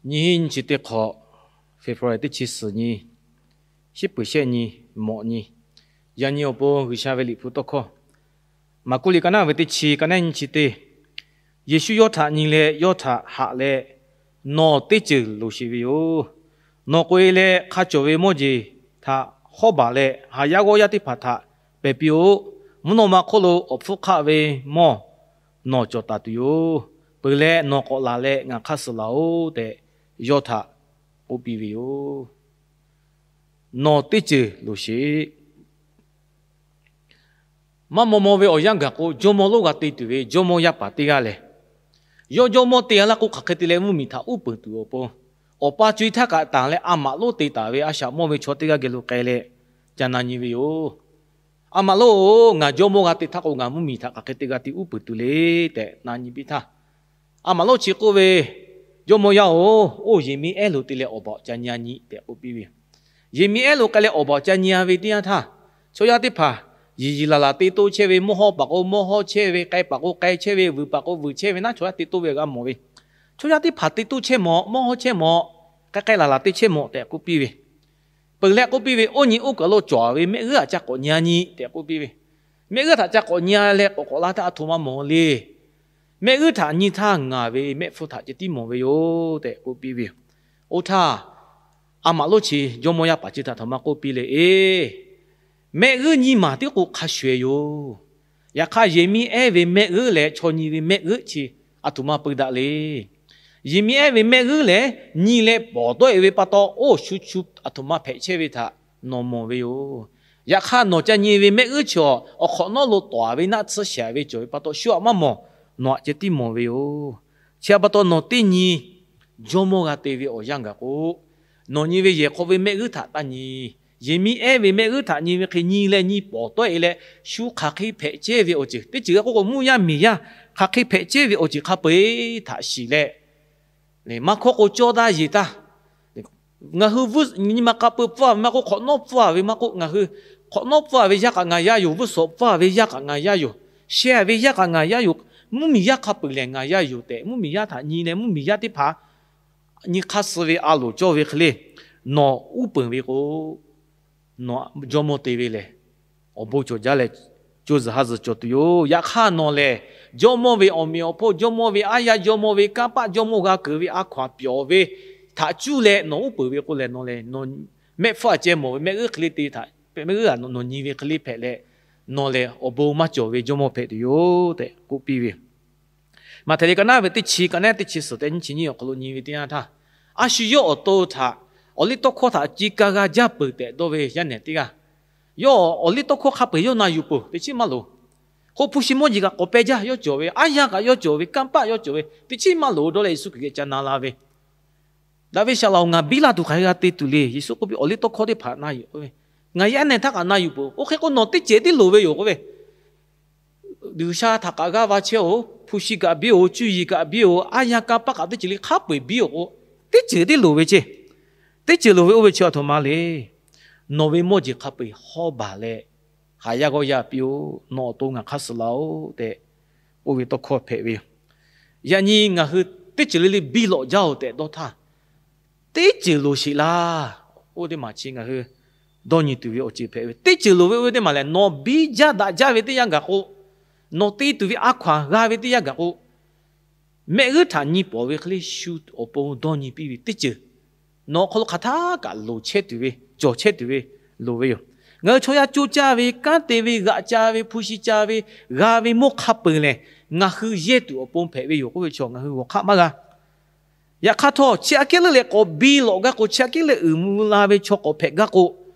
Nyiˇ hinˉ nyiˇ chi teˇ hk'awꞈ, February teˇ chi suhˍ nyi, shiˉ peuˍ shehˆ nyi, mawꞈ nyi, yaꞈ nyi awˬ pon G'uiˬsha ve Liꞈ hpu tawˇ hkawˇ, Maˍkuˆ liꞈ ka naˆ ve teˇ chi, ka naˆ nyiˇ chi teˇ, Yeˍsuˆ yawˇ htaꞈ nyi leh yawˇ htaꞈ haꞈ leh, Nawˬ teˇ ceuˬ loˍ sheˍ ve yoˬ. Nawˬ k'oꞈ-e leh hk'a cawˬ ve mawˇ jeˬ htaꞈ hawˉ baˬ leh, haˍ yaˇ g'awˇ yaˇ teˇ hpaˍ htaꞈ pehˬ piˇ-oˆ. Mvuhˇ naw ma hk'oˆ lo awˬ hpfuhˇ hk'aˆ ve mawˇ nawˬ cawˬ taˍ tuˬ yoˬ. Peuˬ leh nawˬ k'awꞈ laˬ leh ngaˬ hk'aˇ suh laˬ-oˆ tehꞈ, yawˇ htaꞈ k'oˆ piˇ ve yoˬ. Nawˬ teˇ ceuˬ loˍ sheˍ. Maˇ maw maw ve awˬ yanˇ gaˬ k'o, jawˇmawˇ lonˉ g'a te tuˬ ve jawˇmawˇ yaˇ paˍ teˇ g'aˇ lehˬ, yawˇ jawˇmawˇ te g'a laˇ k'o, hk'aˬ hk'e te leh mvuhˇmiˬ htaꞈ uˉ peunˍ tuˬ awˬ pon, awˬ pa co-e htaˇ kaꞈ tanˬ leh a maꞈ lonˉ te taˍ ve a shaꞈ mawˇ ve chaw teˇ g'aˇ geh lo k'ai leh ca na nyi ve yoˬ. A maꞈ lonˉ-oˬ, ngaˬ jawˇmawˇ g'a te htaˇ k'o, ngaˬ mvuhˇmiˬ htaꞈ hk'aˬ hk'e te g'a te uˉ peunˍ tuˬ le tehꞈ na nyi piˇ htaˇ, a maꞈ lonˉ chi k'oˆ ve, Jawˇmawˇ yaˇ-oˬ, oˇ yehˬ miˇ ehˉ lo te leh awˬ baˬ awˬ ca nyi-a nyi tehꞈ k'oˆ piˇ ve yoˬ. Yehˬ miˇ ehˉ lo k'ai leh awˬ baˬ awˬ ca nyi-a ve teˇ yanˇ htaˇ, chaw yaˇ teˇ hpaˍ yiˬ yiˬ laˬ laˬ te toˇ chehˇ ve, mawˇ hawˉ paˍ k'o mawˇ hawˉ chehˇ ve, k'ai paˍ k'o k'ai chehˇ ve, vuiˬ paˍ k'o vuiˬ chehˇ ve, naˉ chaw yaˇ te toˇ ve g'a mawˬ ve. Chaw yaˇ teˇ hpaˍ te toˇ chehˇ mawˬ, mawˇ hawˉ chehˇ mawˬ, k'ai k'ai laˬ laˬ te chehˇ mawˬ tehꞈ k'oˆ piˇ ve. Peuˬ leh k'oˆ piˇ ve, Oˇ nyi oˇ kaˬ lo cawˬ-a ve mehˆ g'uˉ htaꞈ ca k'awꞈ nyi-a nyi tehꞈ k'oˆ piˇ ve. Mehˆ g'uˉ htaꞈ ca k'awꞈ nyi-a leh k'awꞈ k'awꞈ la htaˇ a htoꞈ ma mawˬ le. Mehˆ g'uˉ htaꞈ nyi htaˇ ngaˬ ve mehˆ hpfuhˇ htaꞈ ceh tiˉ mawˬ ve yoˬ tehꞈ k'oˆ piˇ ve yoˬ. Oˇ htaˇ, a maꞈ lonˉ chi jawˇmawˇ yaˇ paˍ chi htaꞈ a htoꞈ ma k'oˆ piˇ le, Eˬ, mehˆ g'uˉ nyiˇ maˬ tiˉ k'o hk'a shuˍ-e yoˬ. Yaꞈ hk'aˇ, yehˬ miˇ ehˉ ve mehˆ g'uˉ leh chaw nyi ve mehˆ g'uˉ chi a htoꞈ ma peu daꞈ le. Yehˬ miˇ ehˉ ve mehˆ g'uˉ lehˬ, nyi leh pawˍ tawˆ-e ve pa taw, oˇ shu chu a htoꞈ ma hpehꞈ chehˇ ve htaꞈ nawˬ mawˬ ve yoˬ. Yaꞈ hk'aˇ, nawˬ ca nyi ve mehˆ g'uˉ chi awˬ hk'awꞈ nawˉ lo tawˍ-a ve naˆ tsuhˇ shehˍ ve cawˬ ve pa taw, shu aꞈ maˇ mawˬ, nawˬ aꞈ ceh tiˉ mawˬ ve yoˬ. Chi htaꞈ pa taw, nawˬ teˇ nyi jawˇmawˇ g'a te ve awˬ yanˇ gaˬ k'o, nawˬ nyi ve yehˬ hk'aw ve mehˆ g'uˉ htaꞈ taˇ nyi. Yehˬ miˇ ehˉ ve mehˆ g'uˉ htaꞈ nyi ve hk'e nyi leh nyi pawˍ tawˆ-e leh, shu hk'aˬ hk'e hpehꞈ chehˇ ve awˬ ceuˬ, teˇ ceuˬ g'a k'oˆ k'o, mvuhˇ yaˇ miˬ yaˇ hk'aˬ hk'e hpehꞈ chehˇ ve awˬ ceuˬ hk'a peu-eˬ htaꞈ shiˍ leh, maˇ hkawˇ k'o cawˇ daˇ yeˬ taˇ. Ngaˬ hui nyi ma k'a peu pfuhˇ-a ve maˇ k'oˆ, hk'awꞈ nawˉ pfuhˇ-a ve maˇ k'oˆ, ngaˬ hui hk'awꞈ nawˉ pfuhˇ-a ve yaˇ kaꞈ ngaˬ yaˇ yoˬ, vuiˇ suhˍ pfuhˇ-a ve yaˇ kaꞈ ngaˬ yaˇ yoˬ, sheh-a ve yaˇ kaꞈ ngaˬ yaˇ yoˬ, mvuhˇmiˬ yaˇ hk'a peu-eˬ lehˬ ngaˬ yaˇ yoˬ tehꞈ, mvuhˇmiˬ yaˇ htaꞈ nyi leh mvuhˇmiˬ yaˇ teˇ hpaˍ nyi hk'aˇ suh ve a loˍ cawˇ ve hk'e le, nawˬ uˉ peunˍ ve k'o, nawˬ jawˇmawˇ te ve lehˬ, awˬ bon cawˬ jaˇ leh, co zuhˬ ha zuhˬ cawˬ tuˬ yoˬ. Yaꞈ hk'aˇ nawˬ lehˬ, jawˇmawˇ ve awˬ meꞈ awˬ hponˇ, jawˇmawˇ ve aˉ yaˇ, jawˇmawˇ ve kanˇ paˆ, jawˇmawˇ g'a keunˍ ve a hkaw-anˬ pyawˬ ve htaꞈ cuˇ leh nawˬ uˉ peunˍ ve k'o lehˬ, nawˬ lehˬ nawˬ mehˆ hpfuhˇ a ceh mawˬ ve mehˆ g'uˉ hk'e le te htaꞈ, mehˆ g'uˉ htaꞈ nawˬ nyi ve hk'e le hpehꞈ leh, nawˬ lehˬ awˬ bon maˇ cawˬ ve jawˇmawˇ hpehꞈ tuˬ yoˬ tehꞈ k'oˆ piˇ ve yoˬ. Maꞈhtehˍ liꞈ ka naˆ ve teˇ chi, ka naˆ teˇ chi suhˍ tehꞈ nyiˇ chi nyiˇ awˬ hk'aw lo nyi ve teˇ yanˇ htaˇ, a shu yawˇ awˬ to htaꞈ awˬliˇtawˇhkawˇ htaꞈ ci ka g'a jaˇ peuˬ tehꞈ dawˇ ve yaˇ nehˬ teˇ g'aˇ, yawˇ awˬliˇtawˇhkawˇ hk'a peu-eˬ yawˇ na yuˬ peuˬ, teˇ chiˉ maˇ loˍ. K'o hpu shi mawˇ jeˬ kaꞈ k'awꞈ peh jaˇ, yawˇ cawˬ ve aˉ yaˇ kaꞈ yawˇ cawˬ ve, kanˇ paˆ yawˇ cawˬ ve, teˇ chiˉ maˇ loˍ dawˇ leh Yeˍsuˆ Hkriꞈ geh ca na la ve. Daꞈ ve Saˍ laꞈ-oˬ, ngaˬ biˇ la tuˬ hk'aˬ hk'e g'a te tuˬ le. Yeˍsuˆ k'oˆ piˇ, Awˬliˇtawˇhkawˇ teˇ hpaˍ na yuˬ k'oˆ ve, ngaˬ yaˇ nehˬ htaˇ kaꞈ na yuˬ peuˬ. Oˇ hk'e k'o nawˬ teˇ ceuˬ tiˉ loˍ ve yoˬ k'oˆ ve, G'uiˬsha htaꞈ kaꞈ g'aˇ va chehˇ-oˬ, hpu shi kaꞈ biˇ-oˬ, cuˇ yiˍ kaꞈ biˇ-oˬ, aˉ yaˇ kanˇ paˆ kaꞈ teˇ ceuˬ le hk'a peu-eˬ biˇ-oˬ k'o, teˇ ceuˬ tiˉ loˍ ve ceˇ. Teˇ ceuˬ loˍ ve oˇ ve chi a htoꞈ ma le. Nawˬ ve mawˇ jeˬ hk'a peu-eˬ hawˉ baˬ leh, haˍ yaˇ g'awˇ yaˇ piˇ-oˆ. Nawˬ awˬ to ngaˬ hk'aˇ suh laˬ-oˆ tehꞈ oˇ ve tawˇ hkawˇ hpehꞈ ve yoˬ. Yaꞈ nyi ngaˬ hui teˇ ceuˬ le le biˇ lawꞈ jaˇ-oˬ tehꞈ dawˇ htaˇ, teˇ ceuˬ loˍ sheˍ laˇ. Oˇ teˇ maˬ chi ngaˬ hui dawˇ nyi tuˬ ve awˬ ceuˬ hpehꞈ ve, teˇ ceuˬ loˍ ve oˇ ve teˇ maˬ lehˬ, nawˬ biˇ jaˇ daꞈ jaˇ ve teˇ yanˇ gaˬ k'o, nawˬ te tuˬ ve a hkaw-anˬ g'a ve teˇ yanˇ gaˬ k'o, mehˆ g'uˉ htaꞈ nyi pawˍ ve hk'e le shu awˬ pon dawˇ nyi piˇ ve teˇ ceuˬ, nawˬ awˬ hk'aw lo hk'aˬ htaˇ kaꞈ loˍ chehˇ tuˬ ve, cawˬ chehˇ tuˬ ve loˍ ve yoˬ. Ngaˬ hui chaw yaˇ co caˇ ve, kanˉ te ve, g'aꞈ ca ve, hpu shi ca ve, g'a ve mawˇ hk'a peu-eˬ lehˬ, ngaˬ hui yehˇ tuˬ awˬ pon hpehꞈ ve yoˬ k'oˆ ve chaw ngaˬ hui g'awˬ hk'aˆ maˇ g'a. Yaꞈ hk'aˇ htawˇ, chi aꞈ kehˉ leuˆ leh k'awꞈ biˇ lawꞈ gaˇ k'o, chi aꞈ kehˉ leh uiˍ mvuh la ve chaw k'awꞈ hpehꞈ gaˇ k'o,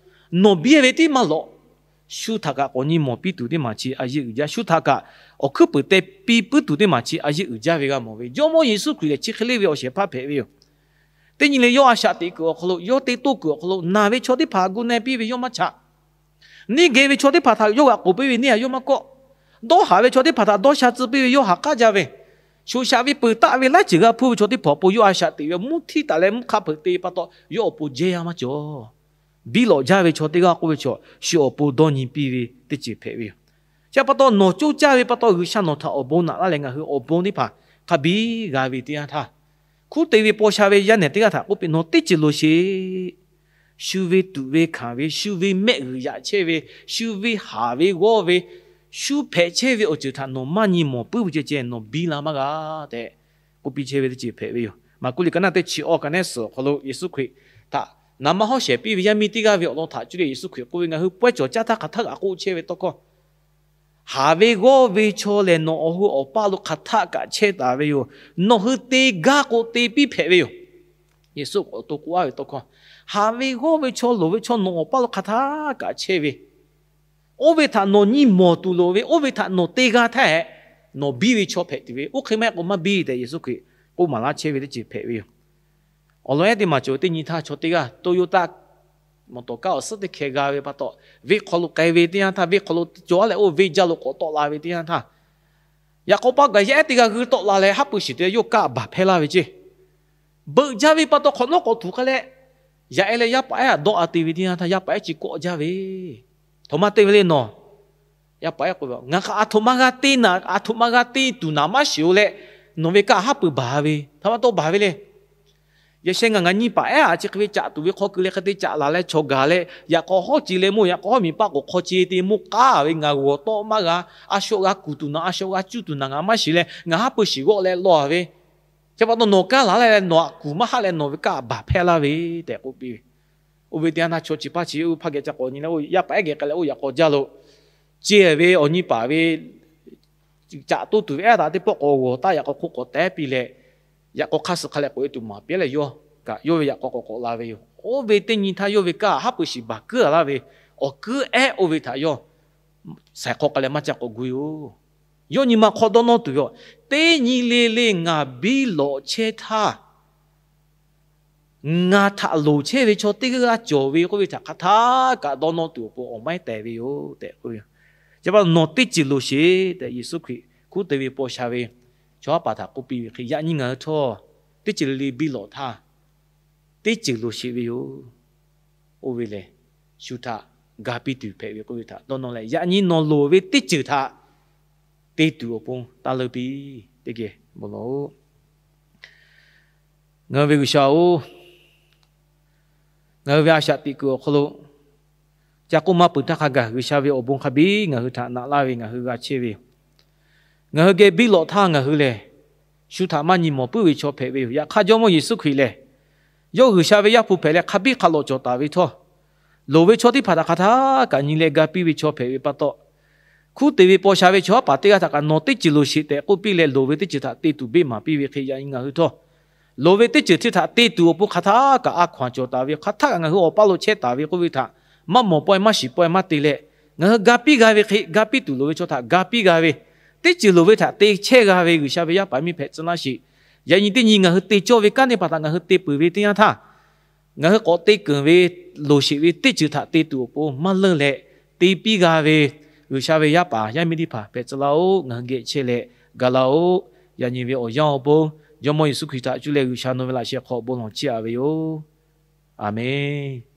nawˬ biˇ ve teˇ maˇ lawꞈ. Shu htaꞈ kaꞈ k'awꞈ nyi mawˬ piˇ tuˬ teˇ maˬ chi a yeˇ uiˍ jaˇ. Shu htaꞈ kaꞈ awˬ hkuiˉ puiˍ te piˇ puiˉ tuˬ teˇ maˬ chi a yeˇ uiˍ jaˇ ve g'a mawˬ ve. Jawˇmawˇ Yeˍsuˆ Hkriꞈ lehˬ chi hk'e le ve awˬ shehˍ hpaˇ hpehꞈ ve yoˬ. Teˇ nyi le yawˇ a shaꞈ teꞈ kuiˬ awˬ hk'aw lo, yawˇ te toˇ kuiˬ awˬ hk'aw lo, naˬ ve chaw teˇ hpaˍ gu na piˇ ve yawˇ maˇ chaꞈ. Neˇ geh ve chaw teˇ hpaˍ htaꞈ yawˇ g'aꞈ k'oˍ piˇ ve neˇ htaꞈ yawˇ maˇ kawˆ. Dawˇ haˍ ve chaw teˇ hpaˍ htaꞈ dawˇ sha tcuh piˇ ve yawˇ ha k'aˉ jaˇ ve, shoꞈ shaꞈ ve peuˬ taˆ ve laiˉ ceuˬ g'a hpuˇ ve chaw teˇ hpaˍ awˬ pon yawˇ a shaꞈ teꞈ ve, mvuhˇ htiˇ taˍ leh mvuhˇ hk'a peu-eˬ te pa taw yawˇ awˬ pon jehˇ a maˇ cawˬ. Biˇ lawꞈ jaˇ ve chaw teˇ g'aˇ k'oˆ ve chaw, shu awˬ pon dawˇ nyi piˇ ve teˇ ceuˬ hpehꞈ ve yoˬ. Chi pa taw nawˬ coˇ caˇ ve pa taw G'uiˬsha nawˬ htaꞈ awˬ bon naꞈ laˇ leh ngaˬ hui awˬ bon teˇ hpaˍ hk'a biˇ g'a ve teˇ yanˇ htaˇ, hkunˉ te ve paw sha ve yaˇ nehˬ teˇ g'aˇ htaꞈ k'oˆ piˇ, Nawˬ teˇ ceuˬ loˍ sheˍ. Shu ve tuꞈ ve hkanˍ ve, shu ve mehˆ g'uiˬ yaꞈ chehˇ ve, shu ve haˍ ve g'awˇ ve, shu hpehꞈ chehˇ ve awˬ ceuˬ htaꞈ nawˬ maˇ nyi mawˬ puiˉ ve ceh ceh nawˬ biˇ la maˇ g'a tehꞈ k'oˆ piˇ chehˇ ve teˇ ceuˬ hpehꞈ ve yoˬ. Maˍkuˆ liꞈ ka naˆ teˇ chi awˬ ka nehˉ suhˍ awˬ hk'aw lo Yeˍsuˆ Hkriꞈ htaꞈ naˍ manˇ hawˉ shehˍ piˇ ve yaˇ miˇ teˇ g'aˇ ve awˬ lawn htaꞈ cuˇ leh Yeˍsuˆ Hkriꞈ k'oˆ ve, Ngaˬ hui pawehˇ cawˬ caˇ htaˇ hk'aˬ htaˇ kaꞈ k'oˆ chehˇ ve tawˇ hkawˇ, haˍ ve g'awˇ ve chaw lehˬ, nawˬ awˬ hui awˬ paˇ lo hk'aˬ htaˇ kaꞈ chehˇ taˍ ve yoˬ. Nawˬ hui te gaˇ k'o te piˇ hpehꞈ ve yoˬ. Yeˍsuˆ k'awꞈ to k'oˆ-a ve tawˇ hkawˇ, haˍ ve g'awˇ ve chaw, loˍ ve chaw nawˬ awˬ paˇ lo hk'aˬ htaˇ kaꞈ chehˇ ve, oˇ ve htaꞈ nawˬ nyi mawˬ tuˬ loˍ ve, oˇ ve htaꞈ nawˬ te g'a htaˇ hehꞈ, nawˬ biˇ ve chaw hpehꞈ tuˬ ve. Oˇ hk'e maˇ heˆ k'o maˇ biˇ tehꞈ Yeˍsuˆ Hkriꞈ k'oˆ maˍ laˇ chehˇ ve teˇ ceuˬ hpehꞈ ve yoˬ. Awˬ lawn ehˉ teˇ maˬ cawˬ ve teˇ nyi htaˇ, chaw teˇ g'aˇ Toyota mawˬ tawˍ kaˇ awˬ suhˉ teˇ hkeh g'a ve pa taw, venˇ hk'aw lo k'ai ve teˇ yanˇ htaˇ, venˇ hk'aw lo cawˬ-a leh oˇ venˇ jaˇ lo k'awꞈ tawˆ la ve teˇ yanˇ htaˇ, yaꞈ k'aw paˇ gaˬ yaˇ ehˉ teˇ g'aˇ g'uiˇ tawˆ la leh haˉ pui shiˍ te yawˇ kaˇ baˬ hpehˇ laˇ ve ceˇ. Beuꞈ jaˇ ve pa taw hk'awꞈ nawˉ k'awꞈ htuꞈ k'ai leh, yaꞈ-e leh yaˇ paˍ ehˉ htaꞈ dawˆ-a te ve teˇ yanˇ htaˇ, yaˇ paˍ ehˉ chi kawˆ jaˇ ve, Htoꞈ ma te ve le nawˬ? Yaˇ paˍ ehˉ k'oˆ ve, Ngaˬ kaꞈ aˬ htoꞈ ma g'a te naˍ, aˬ htoꞈ ma g'a te tuˬ naˍ maˇ shiˍ-o leh, nawˬ ve kaˇ haˉ pui baˬ ve, htaꞈ ma taw baˬ ve le. Yaꞈ sheh ngaˬ ngaˬ nyi paˍ ehˉ-a chi hk'e ve caꞈ tuˬ ve hk'aw keu leh hk'e te caꞈ laˬ leh chaw gaˬ leh, yaꞈ k'aw hawˉ ce leh mawˇ, yaꞈ k'aw hawˉ miˬ paˆ k'awꞈ hk'aw ce te mawˇ k'aˉ ve, ngaˬ g'awˬ tawˆ maˇ g'a. A shaw g'a kuˬ tuˬ naˍ, a shaw g'a cuˇ tuˬ naˍ ngaˬ maˇ shiˍ leh, ngaˬ haˉ pui shiˍ g'awˆ leh law-a ve. Chi pa taw nawˬ kaˇ laˬ leh nawˬ htaꞈ kuˬ maˇ haˆ leh nawˬ ve kaˇ baˬ hpehˇ laˇ ve tehꞈ k'oˆ piˇ ve. Oˇ ve teˇ yanˇ htaˇ chaw chi hpaˇ chi oˇ ve hpaˇ geh ca k'awꞈ nyi leh oˇ yaˇ paˍ ehˉ geh k'ai leh oˇ yaꞈ k'aw jaˇ lo, ceh ve awˬ nyi paˍ ve caꞈ toˇ tuˬ ve ehˉ htaꞈ teˇ pawˆ k'awꞈ g'awˬ taˉ yaꞈ k'aw hk'oˆ k'awꞈ tehˉ piˇ leh, yaꞈ k'aw hk'aˇ suh hk'a leh k'oꞈ-e tuˬ maˍ piˇ leh yawˇ kaꞈ yawˇ ve yaꞈ k'aw k'awꞈ k'awꞈ la ve yoˬ. Oˇ ve teˇ nyi htaˇ yawˇ ve kaˇ haˉ pui shiˍ baˬ kuiˉ-a laˇ ve, awˬ kuiˉ ehˉ oˇ ve htaꞈ yawˇ shaiˍ hk'aw k'ai leh maˇ ca k'awꞈ gu yoˬ. Yawˇ nyi ma hk'aw dawˇ nawˇ tuˬ ve, Teˇ nyi le le ngaˬ biˇ lawꞈ chehˇ htaˇ, ngaˬ htaꞈ loˍ chehˇ ve chaw teˇ g'aˇ cawˬ ve k'oˆ ve htaꞈ hk'aˬ htaˇ kaꞈ dawˇ nawˇ tuˬ awˬ pon awˬ maiˉ tehˬ ve yoˬ tehꞈ k'oˆ ve yoˬ. Chi pa taw nawˬ teˇ ceuˬ loˍ sheˍ tehꞈ Yeˍsuˆ Hkriꞈ hkunˉ te ve paw sha ve chaw haˉ paˍ htaꞈ k'oˆ piˇ ve hk'e, yaꞈ nyi ngaˬ hui htawˇ teˇ ceuˬ le le biˇ lawꞈ htaˇ, teˇ ceuˬ loˍ sheˍ ve yoˬ. Oˇ ve lehˬ, shu htaꞈ ga piˇ tuˬ hpehꞈ ve k'oˆ ve htaꞈ dawˇ nawˇ leh, yaꞈ nyi nawˬ loˍ ve teˇ ceuˬ htaꞈ te tuˬ awˬ pon taˇ leuˇ piˇ. Teˇ geh bon lawˬ-oꞈ. Ngaˬ hui ve G'uiˬsha-oˬ, ngaˬ hui ve a shaꞈ teꞈ kuiˬ awˬ hk'aw lo ca k'oˆ maˇ peuˬ htaˇ hk'a gaˬ G'uiˬsha ve awˬ bon hk'a biˇ ngaˬ hui htaꞈ naꞈ laˇ ve ngaˬ hui g'a chehˇ ve yoˬ. Ngaˬ hui geh biˇ lawꞈ htaˇ ngaˬ hui lehˬ, shu htaꞈ maˇ nyi mawˬ puiˉ ve chaw hpehꞈ ve yoˬ. Yaꞈ hk'aˇ Jawˇmawˇ Yeˍsuˆ Hkriꞈ lehˬ, yawˇ G'uiˬsha ve Yaˇ hpu hpehꞈ leh hk'a biˇ hk'a lawꞈ cawˬ taˍ ve htawˇ, loˍ ve chaw teˇ hpaˍ htaꞈ hk'aˬ htaˇ kaꞈ nyi leh ga piˇ ve chaw hpehꞈ ve pa taw, hkunˉ te ve paw sha ve chaw haˉ paˍ teˇ g'aˇ htaꞈ kaꞈ nawˬ teˇ ceuˬ loˍ sheˍ tehꞈ k'oˆ piˇ leh, loˍ ve teˇ ceuˬ htaꞈ te tuˬ beˆ maˍ piˇ ve hk'e, yaꞈ nyi ngaˬ hui htawˇ loˍ ve teˇ ceuˬ chi htaꞈ te tuˬ awˬ pon hk'aˬ htaˇ kaꞈ a hkaw-anˬ cawˬ taˍ ve, hk'aˬ htaˇ kaꞈ ngaˬ hui awˬ paˇ lo chehˇ taˍ ve k'oˆ ve htaꞈ maˇ mawˬ pawehˇ maˇ shiˍ pawehˇ maˇ te leh, ngaˬ hui ga piˇ g'a ve hk'e ga piˇ tuˬ loˍ ve chaw htaꞈ ga piˇ g'a ve, teˇ ceuˬ loˍ ve htaꞈ te chehˇ g'a ve G'uiˬsha ve yaˇ paˍ miˇ hpehꞈ tcuh laˇ sheˍ. Yaꞈ nyi teˇ nyi ngaˬ hui te cawˇ ve kanˉ teˇ hpaˍ htaꞈ ngaˬ hui te peuˬ ve teˇ yanˇ htaˇ, ngaˬ hui k'awꞈ te keunˍ ve loˍ sheˍ ve teˇ ceuˬ htaꞈ te tuˬ awˬ pon maˇ leuˇ leh, te piˇ g'a ve G'uiˬsha ve yaˇ paˍ yaˇ miˇ teˇ hpaˍ hpehꞈ tcuh laˇ-oˆ. Ngaˬ hui geh chehˇ leh ga laˇ-oˆ. Yaꞈ nyi ve awˬ yanˇ awˬ pon Jawˇmawˇ Yeˍsuˆ Hkriꞈ htaꞈ cuˇ leh G'uiˬsha nawˬ ve laꞈ sheh hk'aw bon lawˬ chiˇ aꞈ ve yoˬ. Aˍmenˍ.